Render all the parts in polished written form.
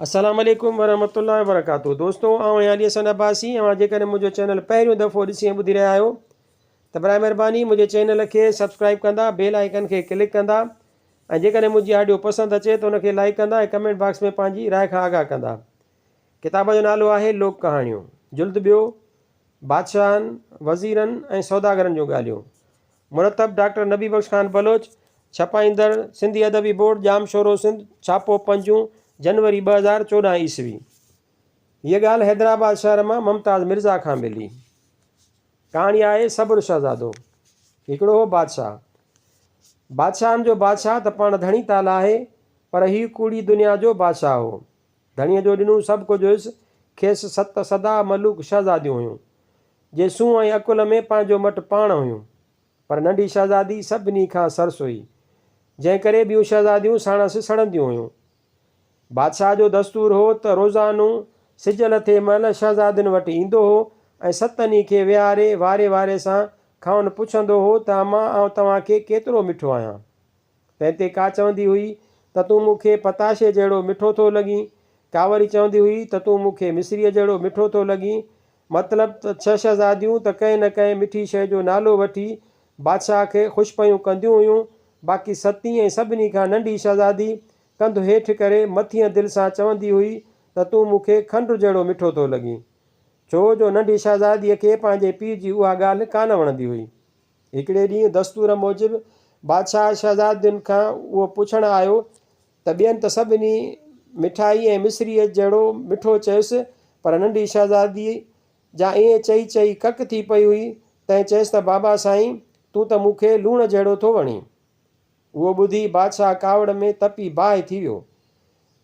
السلام عليڪم ورحمة الله وبرڪاته دوستو آئون آهيان علي حسن عباسي اوهان جيڪڏهن منهنجو چينل پهريون دفعو ڏسي ۽ ٻڌي رهيا آهيو ته برائي مهرباني منهنجي چينل کي سبسڪرائب ڪندا بيل آئيڪن کي ڪلڪ ڪندا ۽ جيڪڏهن منهنجي آڊيو پسند اچي ته ان کي لائيڪ ڪندا ۽ ڪمينٽ باڪس ۾ پنهنجي راء کان آگاهه ڪندا ڪتاب جو نالو آهي لوڪ ڪهاڻيون جلد ٻيو بادشاهن وزيرن ۽ سوداگرن جون ڳالهيون مرتب ڊاڪٽر نبي بخش خان بلوچ، ڇپائيندڙ، سنڌي ادبي بورڊ، ڄامشورو سنڌ، ڇاپو پنجون، جنوري 2014 عيسوي. هيء ڳالهه حيدرآباد شهر مان ممتاز مرزا کان ملي. ڪهاڻي آهي صبر شهزادو. هڪڙو هو بادشاهه. بادشاهن جو بادشاهه ته پاڻ ڌڻي تعاليٰ آهي، پر هيء ڪوڙي دنيا جو بادشاهه هو. ڌڻيء جو ڏنو سڀ ڪجهه هيس، کيس ست سدا ملوڪ شهزاديون هيون، جي سونهن ۽ عقل ۾ پنهنجو مٽ پاڻ هيون. پر ننڍي شهزادي سڀني کان سرس هئي، جنهن ڪري ٻيون شهزاديون ساڻس سڙنديون هيون. بادشاهه جو دستور هو ته روزانو سج لٿي مهل شهزادين وٽ ايندو هو ۽ ستن ئي کي ويهاري واري واري سان کانئن پڇندو هو ته امان آئون توهان کي ڪيترو مٺو آهيان؟ تنهن تي ڪا چوندي هئي ته تون مون کي پتاشي جهڙو مٺو ٿو لڳين، ڪا وري چوندي هئي ته تون مون کي مصريء جهڙو مٺو ٿو لڳين. مطلب ته ڇهه شهزاديون ته ڪنهن نه ڪنهن مٺي شيء جو نالو وٺي بادشاهه کي خوش پيون ڪنديون هيون، باقي ستين ۽ سڀني کان ننڍي شهزادي ڪنڌ هيٺ ڪري مٿينء دل سان چوندي هئي ته تون مون کي کنڊ جهڙو مٺو ٿو لڳين. ڇو جو ننڍي شهزاديء کي پنهنجي پيء جي اها ڳالهه ڪانه وڻندي هئي. هڪڙي ڏينهن دستور موجب بادشاهه شهزادين کان اهو پڇڻ آيو ته ٻين ته سڀني مٺائي ۽ مصريء جهڙو مٺو چيس، پر ننڍي شهزادي جا ائين چئي چئي ڪڪ ٿي پئي هئي، تنهن چيس ته بابا سائين، تون ته مون کي لوڻ جهڙو ٿو وڻين. اهو ٻڌي بادشاهه ڪاوڙ ۾ تپي باهه ٿي ويو.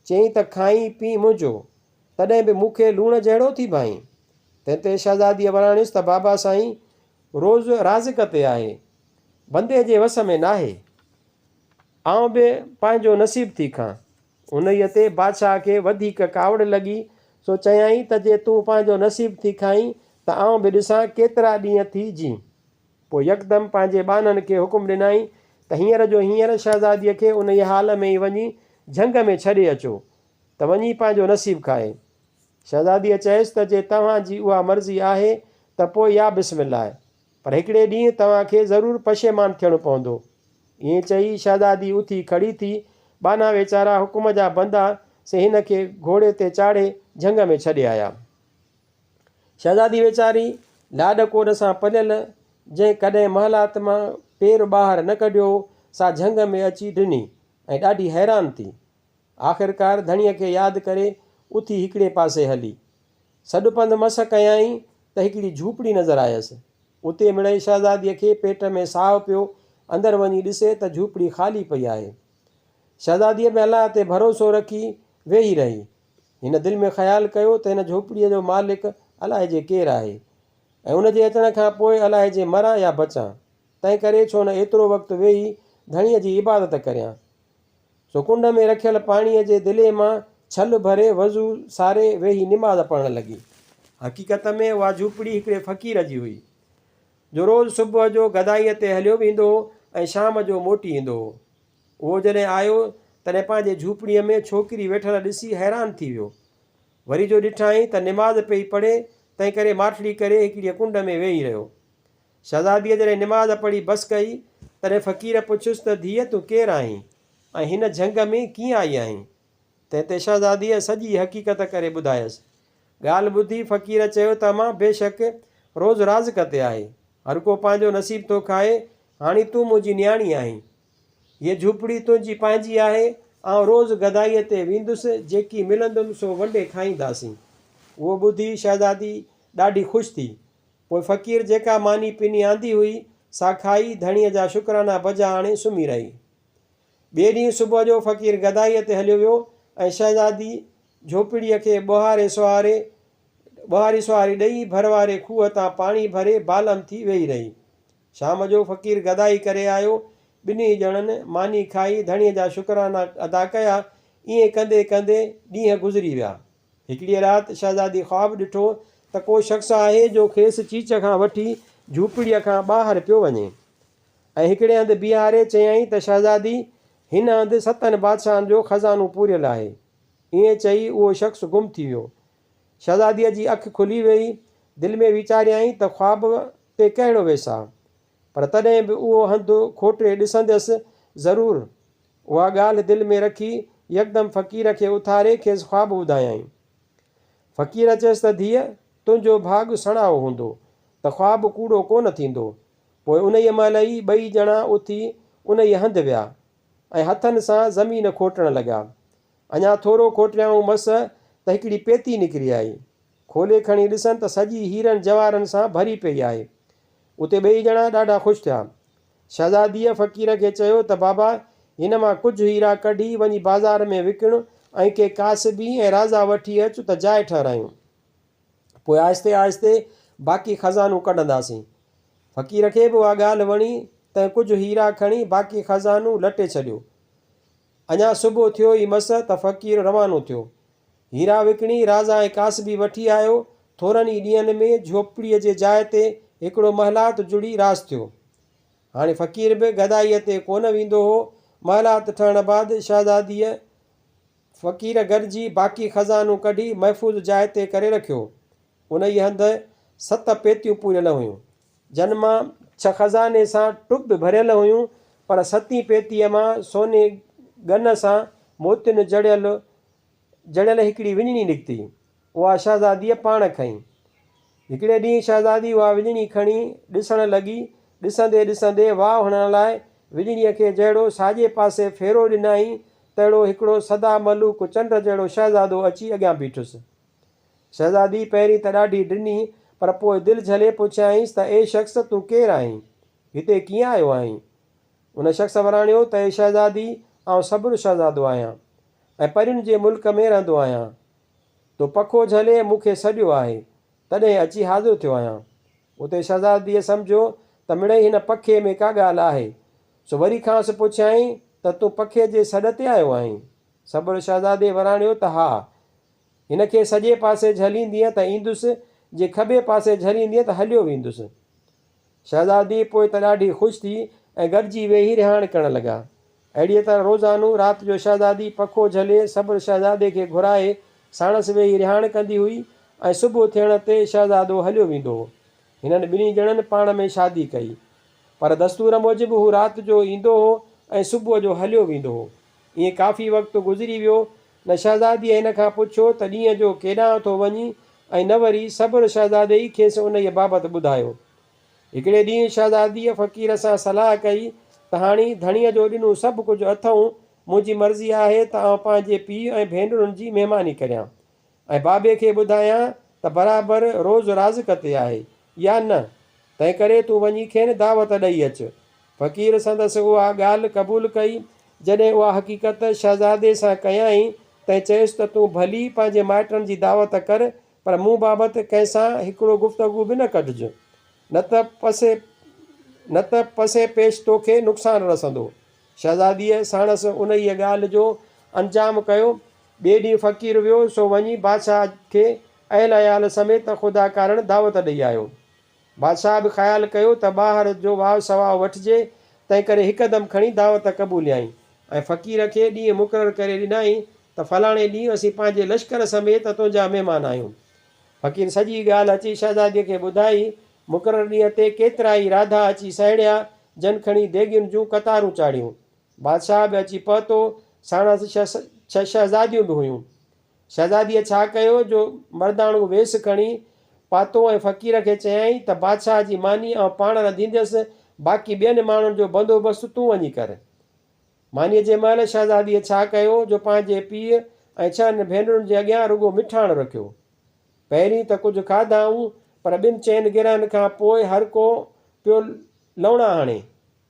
چيائين ته کائين پيئين منهنجو، تڏهن به مون کي لوڻ جهڙو ٿي ڀانئين؟ تنهن تي شهزاديء وراڻيس ته بابا سائين، روز رازق تي آهي، بندي جي وس ۾ ناهي. آئون به پنهنجو نصيب ٿي کان. انهيء تي بادشاهه کي وڌيڪ ڪاوڙ لڳي، سو چيائين ته جي تون پنهنجو نصيب ٿي کائين ته آئون به ڏسان ڪيترا ڏينهن ٿي جين. پوء يڪدم پنهنجي ٻانهن کي حڪم ڏنائين ته هينئر جو هينئر شهزاديء کي انهيء حال ۾ ئي وڃي جهنگ ۾ ڇڏي اچو ته وڃي پنهنجو نصيب کائي. شهزاديء چيس ته جي توهان جي اها مرضي آهي ته پوء يا بسم الله، پر هڪڙي ڏينهن توهان کي ضرور پشيمان ٿيڻو پوندو. ائين چئي شهزادي اٿي کڙي ٿي. ٻانها ويچارا حڪم جا بندا سي هن کي گهوڙي تي چاڙهي جهنگ ۾ ڇڏي آيا. شهزادي ويچاري لاڏ ڪوڏ سان پليل، جنهن ڪڏهن محلات مان پير ٻاهر نه ڪڍيو هو، سا جهنگ ۾ اچي ڊني ۽ ڏاڍي حيران ٿي. آخرڪار ڌڻيء کي ياد ڪري اٿي هڪڙي پاسي هلي. سڏ پنڌ مس ڪيائين ته هڪڙي جهوپڙي نظر آيس. اتي مڙئي شهزاديء کي پيٽ ۾ ساهه پيو، اندر وڃي ڏسي ته جهوپڙي خالي پئي آهي. شهزاديء به الله تي ڀروسو رکي ويهي رهي. هن دل ۾ خيال ڪيو ته هن جهوپڙيء جو مالڪ الائجي ڪير آهي ۽ ان جي اچڻ کان پوء الائجي مران يا بچان، تنهنڪري ڇو نه ايترو وقت ويهي ڌڻيء جي عبادت ڪريان. سو ڪنڊ ۾ رکيل پاڻيء جي دلي مان ڇل ڀري وضو ساري ويهي نماز پڙهڻ لڳي. حقيقت ۾ اها جهوپڙي هڪڙي فقير جي هئي، جو روز صبح جو گدائيء تي هليو ويندو هو ۽ شام جو موٽي ايندو هو. اهو جڏهن آيو، تڏهن پنهنجي جهوپڙيء ۾ ڇوڪري ويٺل ڏسي حيران ٿي ويو. وري جو ڏٺائين ته نماز پئي پڙهي، تنهنڪري ماٺڙي ڪري هڪڙيء ڪنڊ ۾ ويهي رهيو. شهزاديء جڏهن نماز پڙهي بس ڪئي، تڏهن فقير پڇيس ته ڌيء تون ڪير آهين ۽ هن جهنگ ۾ ڪيئن آئي آهين؟ تنهن تي شهزاديء سڄي حقيقت ڪري ٻڌايس. ڳالهه ٻڌي فقير چيو ته امان بيشڪ روز رازق تي آهي، هر ڪو پنهنجو نصيب ٿو کائي، هاڻي تون منهنجي نياڻي آهين. هيء جهوپڙي تنهنجي پنهنجي آهي، آئون روز گدائيء تي ويندس، جيڪي ملندم سو ونڊي کائينداسين. اهو ٻڌي شهزادي ڏاڍي خوش ٿي. پوء فقير جيڪا ماني پني آندي هئي، سا کائي، ڌڻيء جا شڪرانا بجا آڻي سمهي رهي. ٻئي ڏينهن صبح جو فقير گدائيء تي هليو ويو ۽ شهزادي جهوپڙيء کي ٻهاري سهاري ٻهاري سهاري ڏئي، ڀر واري کوهه تان پاڻي ڀري بالم ٿي ويهي رهي. شام جو فقير گدائي ڪري آيو. ٻنهي ڄڻن ماني کائي، ڌڻيء جا شڪرانا ادا ڪيا. ائين ڪندي ڪندي ڏينهن گذري ويا. هڪڙيء رات شهزادي خواب ڏٺو ته ڪو شخص آهي جو کيس چيچ کان وٺي جهوپڙيء کان ٻاهر پيو وڃي ۽ هڪڙي هنڌ بيهاري چيائين ته شهزادي، هن هنڌ ستن بادشاهن جو خزانو پوريل آهي. ائين چئي اهو شخص گم ٿي ويو. شهزاديء جي اک کلي ويئي. دل ۾ ويچاريائين ته خواب تي ڪهڙو ويساهه؟ پر تڏهن به اهو هنڌ کوٽي ڏسنديس ضرور. اها ڳالهه دل ۾ رکي يڪدم فقير کي اٿاري کيس خواب ٻڌايائين. فقير چيس ته ڌيء، تنهنجو ڀاڳ سڻائو هوندو ته خواب ڪوڙو ڪونه ٿيندو. پوء انهيء مهل ئي ٻئي ڄڻا اٿي انهيء هنڌ ويا ۽ هٿن سان زمين کوٽڻ لڳا. اڃا ٿورو کوٽيائون مس ته هڪڙي پيتي نڪري آئي. کولي کڻي ڏسن ته سڄي هيرن جواهرن سان ڀري پيئي آهي. اتي ٻئي ڄڻا ڏاڍا خوش ٿيا. شهزاديء فقير کي چيو ته بابا هن مان ڪجهه هيرا ڪڍي وڃي بازار ۾ وڪڻ ۽ ڪي ڪاسبي ۽ رازا وٺي اچ ته جاء ٺهرايون. پوء آهستي آهستي باقي خزانو ڪڍنداسين. فقير کي به اها ڳالهه وڻي، تنهن ڪجهه هيرا کڻي باقي خزانو لٽي ڇڏيو. اڃا صبح ٿيو ئي مس ته فقير روانو ٿيو. هيرا وڪڻي رازا ۽ ڪاسبي وٺي آيو. ٿورن ئي ڏينهن ۾ جهوپڙيء جي جاء تي هڪڙو محلات جڙي راس ٿيو. هاڻي فقير به گدائيء تي ڪونه ويندو هو. محلات ٺهڻ بعد شهزاديء فقير گڏجي باقي خزانو ڪڍي محفوظ جاء تي ڪري رکيو. انهيء هنڌ ست پيتيون پوريل هيون، جن مان ڇهه خزاني سان ٽب ڀريل هيون، پر ستين پيتيء مان سوني ڳن سان موتين جڙيل جڙيل هڪڙي وڃڻي نڪتي. اها شهزاديء پاڻ کنئي. هڪڙي ڏينهن شهزادي اها وڃڻي کڻي ڏسڻ لڳي. ڏسندي ڏسندي واء هڻڻ لاء وڃڻيء کي جهڙو ساڄي پاسي ڦيرو ڏنائين، تهڙو هڪڙو سدا ملوڪ چنڊ جهڙو شهزادو اچي اڳيان بيٺس. شهزادي پهرين ته ڏاڍي ڊني، پر پوء دل جهلي پڇيائينس ته اي شخص، تون ڪير آهين؟ هتي ڪيئن آيو آهين؟ ان شخص وراڻيو ته اي شهزادي، آئون صبر شهزادو آهيان ۽ پرين جي ملڪ ۾ رهندو آهيان. تو پکو جهلي مون کي سڏيو آهي، تڏهن اچي حاضر ٿيو آهيان. اتي شهزاديء سمجهيو ته مڙئي هن پکي ۾ ڪا ڳالهه آهي، سو وري کانئس پڇيائين ته تون پکي جي سڏ تي آيو آهين؟ صبر شهزادي وراڻيو ته ها. هن کي سڄي پاسي جهليندينء ته ايندس، جي کٻي پاسي جهليندينء ته هليو ويندس. شهزادي پوء ته ڏاڍي خوش ٿي ۽ گڏجي ويهي رهاڻ ڪرڻ لڳا. اهڙيء طرح روزانو رات جو شهزادي پکو جهلي صبر شهزادي کي گهرائي ساڻس ويهي رهاڻ ڪندي هئي ۽ صبح ٿيڻ تي شهزادو هليو ويندو هو. هنن ٻنهي ڄڻن پاڻ ۾ شادي ڪئي. پر دستور موجب هو رات جو ايندو هو ۽ صبح جو هليو ويندو هو. ائين ڪافي وقت گذري ويو. نه شهزاديء هن کان پڇيو ته ڏينهن جو ڪيڏانهن ٿو وڃين ۽ نه وري صبر شهزادي ئي کيس انهيء بابت ٻڌايو. هڪڙي ڏينهن شهزاديء فقير سان صلاح ڪئي ته هاڻي ڌڻيء جو ڏنو سڀ ڪجهه اٿئون، منهنجي مرضي آهي ته آئون پنهنجي پيء ۽ ڀينرن جي مهماني ڪريان ۽ بابي کي ٻڌايان ته برابر روز رازق تي آهي يا نه، تنهنڪري تون وڃي کين دعوت ڏئي اچ. فقير سندس اها ڳالهه قبول ڪئي. جڏهن اها حقيقت شهزادي سان ڪيائين، تنهن چيس ته تون ڀلي پنهنجي مائٽن جي دعوت ڪر، پر مون بابت ڪنهن سان هڪڙو گفتگو به نه ڪڍج، نه ته پسي نه ته پسي پيش توکي نقصان رسندو. شهزاديء ساڻس انهيء ڳالهه جو انجام ڪيو. ٻئي ڏينهن فقير ويو، سو وڃي بادشاهه کي اهل عيال سميت خدا ڪارڻ دعوت ڏئي آيو. بادشاهه به خيال ڪيو ته ٻاهر جو واء سواء وٺجي، تنهنڪري هڪدم کڻي دعوت قبوليائين ۽ فقير کي ڏينهن مقرر ڪري ڏنائين ته فلاڻي ڏينهن اسين پنهنجي لشڪر سميت تنهنجا مهمان آهيون. فقير سڄي ڳالهه اچي شهزاديء کي ٻڌائي. مقرر ڏينهن تي ڪيترائي راڌا اچي سهڙيا، جن کڻي ديڳين جون قطارون چاڙهيون. بادشاهه به اچي پهتو، ساڻس ڇهه شهزاديون به هيون. شهزاديء ڇا ڪيو جو مرداڻو ويس کڻي پاتو ۽ فقير کي چيائين ته بادشاهه جي ماني آئون پاڻ رڌينديس، باقي ٻين ماڻهن جو بندوبست تون وڃي ڪر. مانيء جي مهل شهزاديء ڇا ڪيو جو پنهنجي پيء ۽ ڇهن ڀينرن جي اڳيان رڳو مٺاڻ رکيو. پهرين ته ڪجهه کاڌائون، پر ٻن چئن گرهن کان پوء هر ڪو پيو لوڻا هڻي.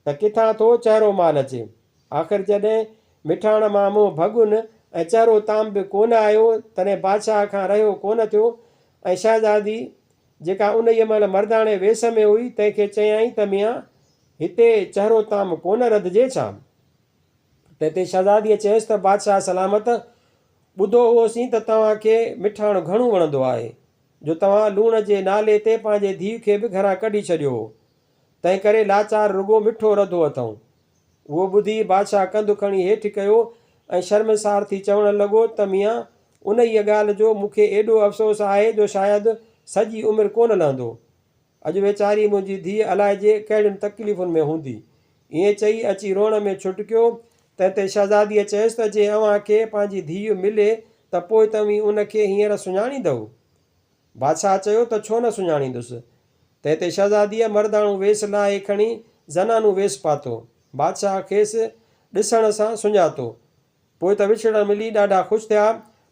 ته ڪٿان ٿو چهرو مال اچي. آخر جڏهن مٺاڻ مان منهن ڀڳن ۽ چهرو طعام به ڪونه آيو، تڏهن بادشاهه کان رهيو ڪونه ٿيو ۽ شهزادي، جيڪا انهيء مهل مرداڻي ويس ۾ هئي، تنهن کي چيائين ته ميان، هتي چهرو طعام ڪونه رڌجي ڇا؟ تنهن تي شهزاديء چيس ته بادشاهه سلامت، ٻڌو هئوسين ته توهان کي مٺاڻ گهڻو وڻندو آهي، جو توهان لوڻ جي نالي تي پنهنجي ڌيء کي به گهران ڪڍي ڇڏيو هو. تنهنڪري لاچار رڳو مٺو رڌو اٿئون. اهو ٻڌي بادشاهه ڪنڌ کڻي هيٺ ڪيو ۽ شرمسار ٿي چوڻ لڳو ته ميان! انهيء ڳالهه جو مون کي ايڏو افسوس آهي جو شايد سڄي عمر ڪونه لهندو. اڄ ويچاري منهنجي ڌيء الائجي ڪهڙين تڪليفن ۾ هوندي. ائين چئي اچي روئڻ ۾ ڇٽڪيو. تنهن تي شهزاديء چيس ته جي اوهان کي پنهنجي ڌيء ملي ته پوء توهين ان کي هينئر سڃاڻيندؤ؟ بادشاهه چيو ته ڇو نه سڃاڻيندس. تنهن تي شهزاديء مرداڻو ويس لاهي کڻي زنانو ويس پاتو. بادشاهه کيس ڏسڻ سان سڃاتو. پوء ته وڇڙڻ ملي ڏاڍا خوش ٿيا.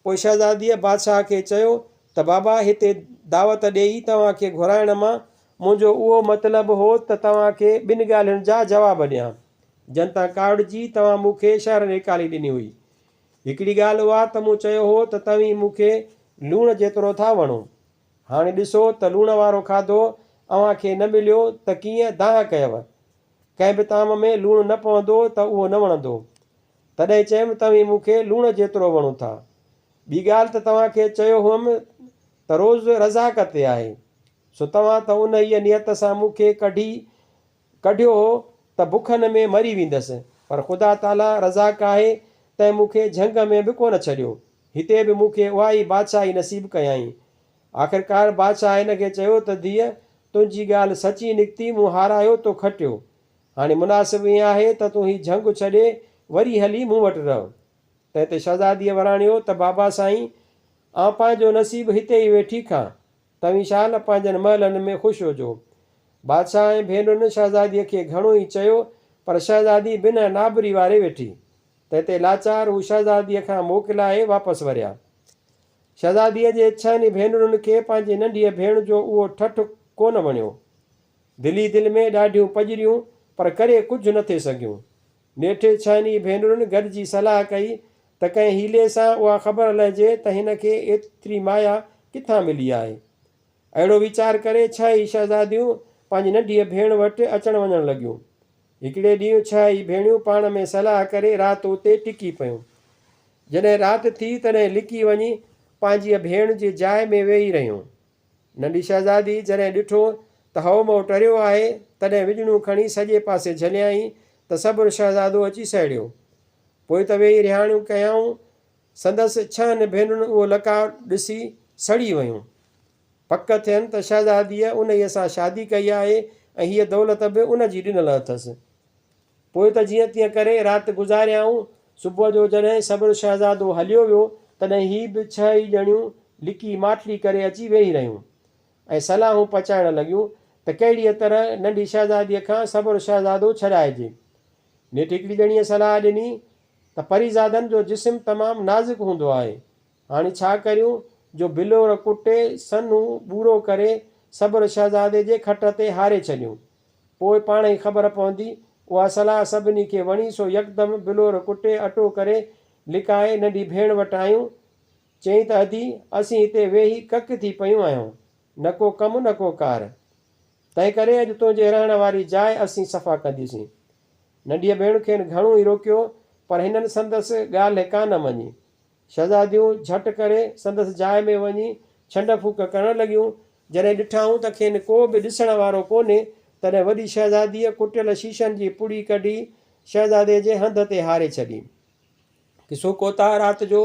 پوء شهزاديء بادشاهه کي چيو ته بابا هتي دعوت ڏيئي توهان کي گهرائڻ مان منهنجو اهو مطلب هو ته توهان کي ٻن ڳالهين جا جواب ڏيان، جن تان ڪاوڙجي توهان مون کي شهر نيڪالي ڏني هئي. هڪڙي ڳالهه اها ته مون چيو هو ته توهين مون کي لوڻ جيترو ٿا وڻو. هاڻي ڏسو ته لوڻ وارو کاڌو اوهان کي نه مليو ته ڪيئن دانهن ڪيو. ڪنهن به طعام ۾ لوڻ نه پوندو ته اهو نه وڻندو. تڏهن چيم توهين مون کي لوڻ جيترو وڻو ٿا. ٻي ڳالهه ته توهان کي چيو هئم ته روز رزاق تي آهي. سو توهان ته انهيء نيت سان مون کي ڪڍي ڪڍيو هو ته بکن ۾ مري ويندس، پر خدا تعاليٰ رزاق آهي، تنهن مون کي جهنگ ۾ به ڪونه ڇڏيو. هتي به مون کي اها ئي بادشاهي نصيب ڪيائين. آخرڪار بادشاهه هن کي چيو ته ڌيء، تنهنجي ڳالهه سچي نڪتي، مون هارايو تو کٽيو. هاڻي مناسب ائين آهي ته تون هي جهنگ ڇڏي وري هلي مون وٽ رهه. تنهن تي شهزاديء وراڻيو ته بابا سائين، آئون پنهنجو نصيب هتي ئي ويٺي کان. توهين شال پنهنجن محلن ۾ خوش هجو. بادشاهه ۽ ڀينرن شهزاديء کي گهڻو ئي چيو، پر شهزادي بنهه نابري واري ويٺي. تنهن تي لاچار هو شهزاديء کان موڪلائي واپس وريا. شهزاديء جي ڇهن ئي ڀينرن کي پنهنجي ننڍيء ڀيڻ جو اهو ٺٺ ڪونه وڻيو. دل ئي دل ۾ ڏاڍيون پڄريون، پر ڪري ڪجهه نه ٿي سگهيون. نيٺ ڇهن ئي ڀينرن گڏجي صلاح ڪئي ته ڪنهن حيلي سان اها خبر لهجي ته هن کي ايتري مايا ڪٿان ملي آهي. اهڙو ويچار ڪري ڇهه ئي شهزاديون پنهنجي ننڍيء ڀيڻ وٽ اچڻ وڃڻ لڳيون. هڪڙي ڏينهن ڇهه ئي ڀيڻيون پاڻ ۾ صلاح ڪري رات اتي ٽڪي پيون. جڏهن رات ٿي تڏهن لڪي وڃي پنهنجيء ڀيڻ جي جاء ۾ ويهي رهيون. ننڍي شهزادي جڏهن ڏٺو ته هئو مئو ٽريو آهي، تڏهن وڄڻيون کڻي سڄي پاسي جهليائين ته صبر شهزادو اچي سهڙيو. پوء ته ويهي رهاڻيون ڪيائون. سندس ڇهن ڀينرن اهو لقاء ڏسي سڙي ويون. پڪ ٿين ته شهزاديء انهيء سان شادي ڪئي آهي ۽ هيء دولت به ان جي ڏنل اٿس. پوء ته جيئن تيئن ڪري رات گذاريائون. صبح جو جڏهن صبر شهزادو هليو ويو، تڏهن هي به ڇهه ئي ڄڻيون لڪي ماٺڙي ڪري اچي ويهي رهيون ۽ صلاحون پچائڻ لڳيون ته ڪهڙيء طرح ننڍي شهزاديء کان صبر شهزادو ڇڏائجي. نيٺ هڪڙي ڄڻيء صلاح ڏني ته پريزادن جو جسم تمام نازڪ هوندو آهي. هاڻي ڇا ڪريون جو بلور ڪٽي سنهو ٻورو ڪري صبر شهزادي جي کٽ تي هاري ڇڏيون. پوء پاڻهئي خبر پوندي. اها صلاح سڀني کي وڻي سو يڪدم بلور ڪٽي اٽو ڪري لڪائي ننڍي ڀيڻ وٽ آيون. چيائين ته ادي، اسين هتي ويهي ڪڪ ٿي پيون آهيون. نه ڪو ڪم نه ڪو ڪار. تنهنڪري اڄ تنهنجي رهڻ واري جاء اسين صفا ڪنديسين. ننڍيء ڀيڻ کين گهڻو ئي روڪيو، پر هنن سندس ڳالهه ڪانه مڃي. شهزاديون جهٽ ڪري سندس جاء ۾ وڃي ڇنڊ ڦوڪ ڪرڻ لڳيون. جڏهن ڏٺائون ته کين ڪو به ڏسڻ وارو ڪونهي، تڏهن وڏي شهزاديء ڪٽيل شيشن جي پڙي ڪڍي شهزادي جي هنڌ تي هاري ڇڏي. قصو ڪوتاهه رات جو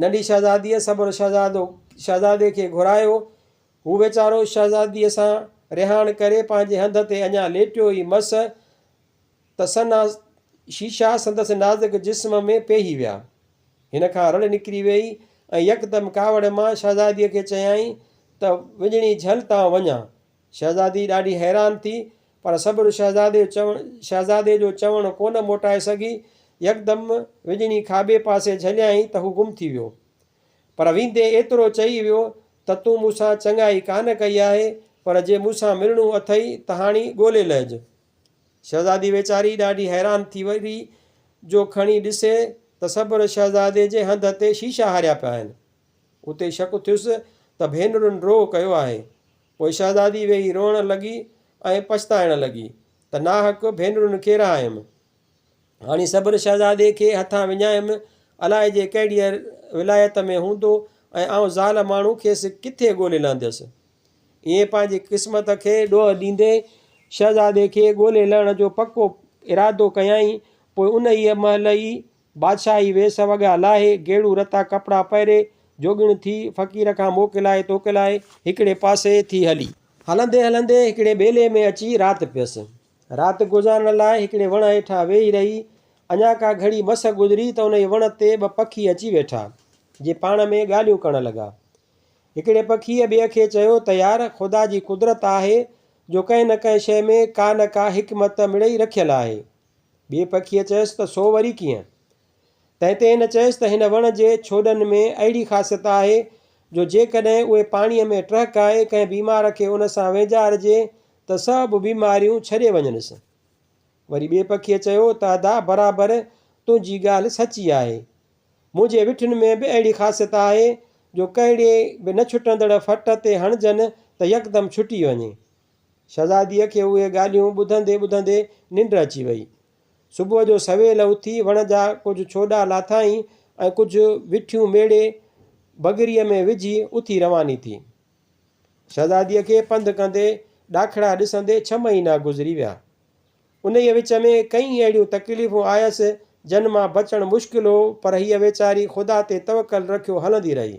ننڍي شهزاديء صبر شهزادو شهزادي کي گهرايو. هو ويچارو شهزاديء سان رهاڻ ڪري پنهنجي هنڌ تي اڃا ليٽيو ئي مس ته سنها شيشا سندس نازڪ جسم ۾ پيهي ويا. هن کان رڙ نڪري ويئي ۽ يڪدم ڪاوڙ مان شهزاديء کي چيائين ته وڃڻي جهل تان وڃان. شهزادي ڏاڍي حيران ٿي، پر صبر شهزادي شهزادي جو چوڻ ڪونه موٽائي سگهي. يڪدم وڃڻي کاٻي پاسي جهليائين ته هو گم ٿي ويو. پر ويندي ايترو چئي ويو ته تون مون سان چڱائي ڪانه ڪئي آهي، پر جي مون سان ملڻو اٿئي ته هاڻي ڳولي لهج. شهزادي ويچاري ڏاڍي حيران ٿي وري جو کڻي ڏسي ته صبر شهزادي جي هنڌ تي شيشا هاريا پيا آهن. اتي شڪ ٿيس ته ڀينرن ڊوهه ڪيو آهي. پوء شهزادي ويهي روئڻ لڳي ۽ پڇتائڻ لڳي ته ناحق ڀينرن کي رهايم. هاڻي صبر شهزادي کي هٿان وڃايم، الائجي ڪهڙيء ولايت ۾ هوندو ۽ آئون زال ماڻهو کيس ڪٿي ڳولي لهنديس. ائين پنهنجي قسمت کي ڏوهه ڏيندي شهزادي کي ڳولي لهڻ جو پڪو ارادو ڪيائين. پوء انهيء مهل ئي بادشاهي ويس وڳا لاهي، گيڙو رتا ڪپڙا پهري، جوڳڻ ٿي، فقير کان موڪلائي توڪلائي هڪڙي پاسي ٿي هلي. هلندي هلندي هڪڙي ٻيلي ۾ اچي رات پيس. رات گذارڻ لاء هڪڙي وڻ هيٺان ويهي رهي. اڃا ڪا گهڙي مس گذري ته انهيء وڻ تي ٻه پکي اچي ويٺا، جي پاڻ ۾ ڳالهيون ڪرڻ لڳا. هڪڙي پکيء ٻئي کي چيو ته يار، خدا جي قدرت آهي جو ڪنهن نه ڪنهن شيء ۾ ڪا نه ڪا حڪمت مڙئي رکيل آهي. ٻئي پکيء چيس ته سو وري ڪيئن؟ تنهن تي هن چيس ته هن وڻ جي ڇوڏن ۾ اهڙي خاصيت آهي جو جيڪڏهن اهي پاڻيء ۾ ٽهڪائي ڪنهن بيمار کي ان سان وهنجارجي ته سڀ بيماريون ڇڏي وڃنس. وري ٻئي پکيء چيو ته ادا برابر تنهنجي ڳالهه سچي آهي. منهنجي وٺين ۾ به اهڙي خاصيت آهي جو ڪهڙي به نه ڇٽندڙ ڦٽ تي هڻجن ته يڪدم ڇٽي وڃي. شهزاديء کي اهي ڳالهيون ٻڌندي ٻڌندي ننڊ اچي وئي. صبح جو سويل اٿي وڻ جا ڪجهه ڇوڏا لاٿائين ۽ ڪجهه وٺيون ميڙي بگريء ۾ وجهي اٿي رواني ٿي. شهزاديء کي پنڌ ڪندي ڏاکڙا ڏسندي ڇهه مهينا گذري ويا. انهيء وچ ۾ ڪئين اهڙيون تڪليفون آيس، جن مان بچڻ مشڪل هو، پر هيء ويچاري خدا تي توڪل رکيو هلندي رهي.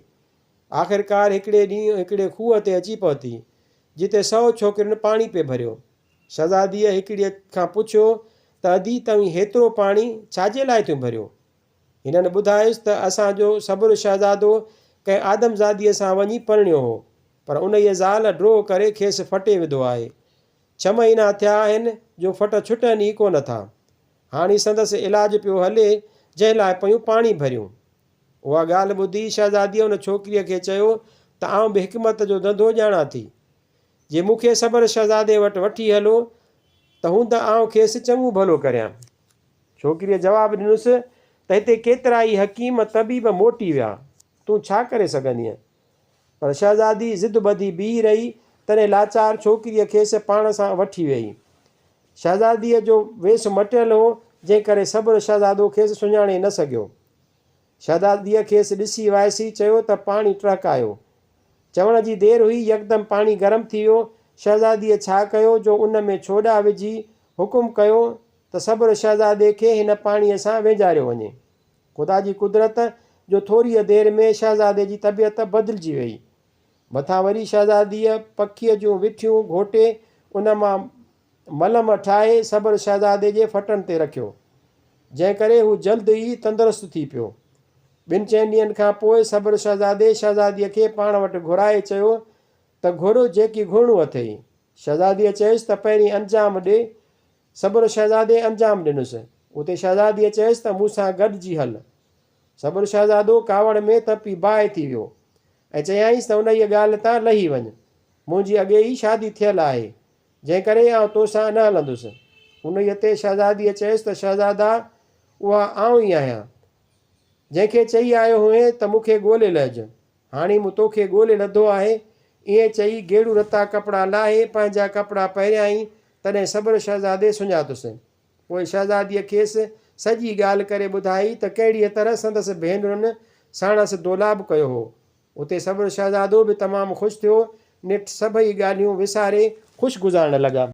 آخرڪار هڪڙي ڏينهن هڪڙي کوهه تي اچي پهتي، جتي سئو ڇوڪرين پاڻي پئي ڀريو. شهزاديء هڪڙيء کان پڇيو ته ادي توهين هيترو پاڻي ڇا جي لاء ٿيون ڀريو؟ هنن ٻڌايس ته اسان جو صبر شهزادو ڪنهن آدمزاديء سان وڃي پرڻيو هو، پر انهيء زال ڊوهه ڪري کيس ڦٽي وڌو آهي. ڇهه مهينا ٿيا آهن جو ڦٽ ڇٽن ئي ڪونه ٿا. هاڻي سندس علاج پيو هلي، جنهن لاء پيون پاڻي ڀريون. اها ڳالهه ٻڌي شهزاديء ان ڇوڪريء کي چيو ته آئون به حڪمت جو ڌنڌو ڄاڻان ٿي. جي مون کي صبر شهزادي وٽ وٺي هلو ته هوند آئون کيس چڱو ڀلو ڪريان. ڇوڪريء جواب ڏنس ته هتي ڪيترائي حڪيم طبيب موٽي ويا، تون ڇا ڪري سگهندينء؟ پر شهزادي ضد ٻڌي بيهي رهي، تڏهن لاچار ڇوڪريء کيس پاڻ سان وٺي ويئي. شهزاديء جو ويس مٽيل هو، جنهن ڪري صبر شهزادو کيس سڃاڻي نه سگهيو. شهزاديء کيس ڏسي وائسي چيو ته پاڻي ٽهڪايو. چوڻ جي دير هئي، يڪدم پاڻي گرم ٿي ويو. شهزاديء ڇا ڪيو جو ان ۾ ڇوڏا وجهي حڪم ڪيو ته صبر شهزادي کي هن پاڻيء سان وهنجاريو وڃي. خدا جي قدرت جو ٿوريء دير ۾ شهزادي جي طبيعت بدلجي ويئي. مٿان وري شهزاديء پکيء جون وٺيون گهوٽي ان مان ملم ٺاهي صبر شهزادي جي ڦٽن تي رکيو، جنهن ڪري هو جلد ئي تندرست ٿي پيو. ٻن چئن ڏينهن کان پوء صبر شهزادي شهزاديء کي پاڻ وٽ گهرائي چيو ته گهر جيڪي گهرڻو اٿئي. شهزاديء چيس ته پهرين انجام ڏي. صبر شهزادي انجام ڏنس. اتي شهزاديء چيس ته مون سان گڏجي هل. صبر شهزادو ڪاوڙ ۾ تپي باهه ٿي ويو ۽ چيائينس ته انهيء ڳالهه تان لهي وڃ. منهنجي اڳي ئي شادي ٿيل آهي، جنهن ڪري آئون توسان نه هلندس. انهيء تي شهزاديء چيس ته شهزادا، اها آئون ئي آهيان، جنهن کي چئي آيو هئين ته مون کي ڳولي لهج. هاڻي مون توکي ڳولي لڌو آهي. ائين چئي گيڙو رتا ڪپڙا لاهي، پنهنجا ڪپڙا پهريائين، تڏهن صبر شهزادي سڃاتس. پوء شهزاديء کيس سڄي ڳالهه ڪري ٻڌائي ته ڪهڙيء طرح سندس ڀينرن ساڻس دولاب ڪيو هو. اتي صبر شهزادو به تمام خوش ٿيو، نيٺ سڀئي ڳالهيون وساري خوش گذارڻ لڳا.